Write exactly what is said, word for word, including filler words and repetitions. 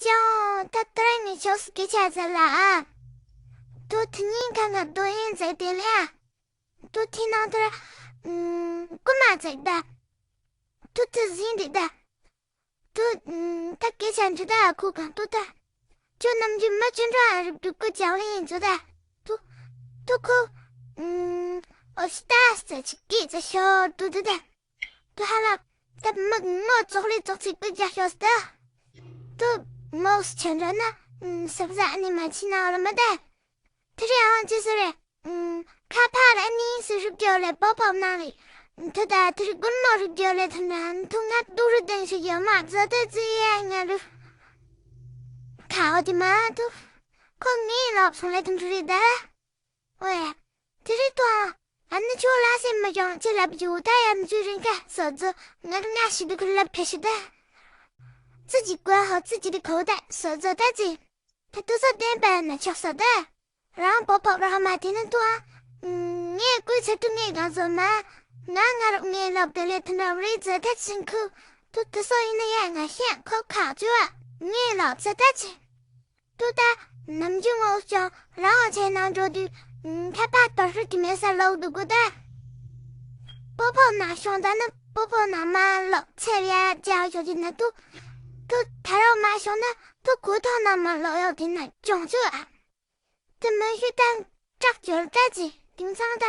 ཅང་ད་ཏུ་ར་ངའི་ཕྱོགས་སུ་སྐད་ཆ་ཟེར་ལ་ཨ། ཏུ་དེ་ཉིན་ཁ་ང་རྡོ་ཡིན་ཟེར་དེ་ལ་ཨ། ཏུ་དེ་ནང་དུ་ར་ཨུམ་རྐུན་མ་ཟེར་ད། ཏུ་དེ་ཟིན་དེ་ད། ཏུ་ཨུམ་ད་སྐད་ཆ་འདྲི་ད་ཁུ་གང་ཏུ་ད། ཁྱོད་ནམ་རྒྱུན་མི་ཅི་འདྲ་ཨ་རིབ་རིབ་ཀུ་ཅང་ལ་ཡིན་ཚོ་ད། ཏུ་ཏུ་ཁུ་ཨུམ་ཨོ་སི་ཏ་སི་ཅི་སྐད་ཆ་ཤོར་ཏུ་དེ་ད། ཏུ་ཧ་ལ། ད་མི་ངོ་ཙོག་ལི་ཙོག་ཚིག་པུ་རྒྱག་ཤོག་སྟེ། ཏུ་མོག་སི་ཆེན་ར་ན། ཨུམ་ས་བཟའ་ཨ་ནི་མ་ཕྱི་ན་ར་མ་ད། དེ་རེ་ཨང་ཅི་སི་རེ། ཨུམ་ཁ་ཕ་ར་ཨ་ནི་སི་རུབ་རྒྱོ་ལེ་པོ་པོ་ན་རེ། ཏུ་ད་དེ་རེ་རྐུན་མོ་རུབ་རྒྱོ་ལེ་ཐུན་ན་ཐུ་ང་ཏུ་རུ་དེང་ཤི་ཡོ་མ་ཛ་ཏེ་ཙི་ཡ་ང་རུ། ཁ་འོ་དི་མ་ཏུ། ཁོ་ངའི་ལབ་སོང་ལེ་ཐུན་རུ་རེ་ད། ཝེ། དེ་རིང་ཏོ་ཨ། ཨ་ནི་ཁྱོད་ལ་སེམས་མི་སྐྱོང་ཅི་ལབ་རྒྱུ་ད་ཡ་མི་ཚུལ་རིང་ཁ་སོ་ཛོ་ང་རང་ང་ཞིག་ཏུ་ཁུར་ལབ་ཕེ་ཤི་ད། ཙི་ཅི་ཀོ་ཧོ་ཙི་ཅི་རི་ཁོ་ད་སོ་ཛོ་ད་ཙི། ད་ཏུ་སོ་བདེན་པ་ན་ཆོག་སོ་ད། རང་པོ་པོ་རང་མ་དེ་ནི་ཏོ་ཨ། ངས་ཀུའི་ཚེ་ཏུ་ངས་གང་ཟོ་མ། ང་ང་རང་ངས་ལབ་དེ་ལས་དུ་ནམ་རེད་ཛོ་ད་ཅིང་ཁུ། ཏུ་ཏུ་སོ་ཡིན་ན་ཡ་ང་ཤེས་ཁོ་ཁག་ཅུ་ཨ། ངས་ལབ་ཛོ་ད་ཅི། ཏུ་ད། ནམ་རྒྱུན་ངོ་ཤང་རང་བྱས་ནང་འགྲོ་དུས། ཐ་པ་དོར་ཧྲི་གི་མེ་ས་ལོག་འདུག་གོ་ད། པོ་ཕོ་ན་ཤོང་ད་ན་པོ་ཕོ་ན་མ་ལོག་ཚེ་ར་ཅག་ཤོག་གི་ན་ཏུ། ཏུ་ད་རོ་མ་ཤོང་ན་ཏུ་གུ་ཐོག་ན་མ་ལོག་ཡོག་དེ་ན་ཅོང་ཆུ་ཨ། ཏུ་མ་ཤི་ད་བྲག་ཅོར་ད་ཅི་དིང་ཚང་ད།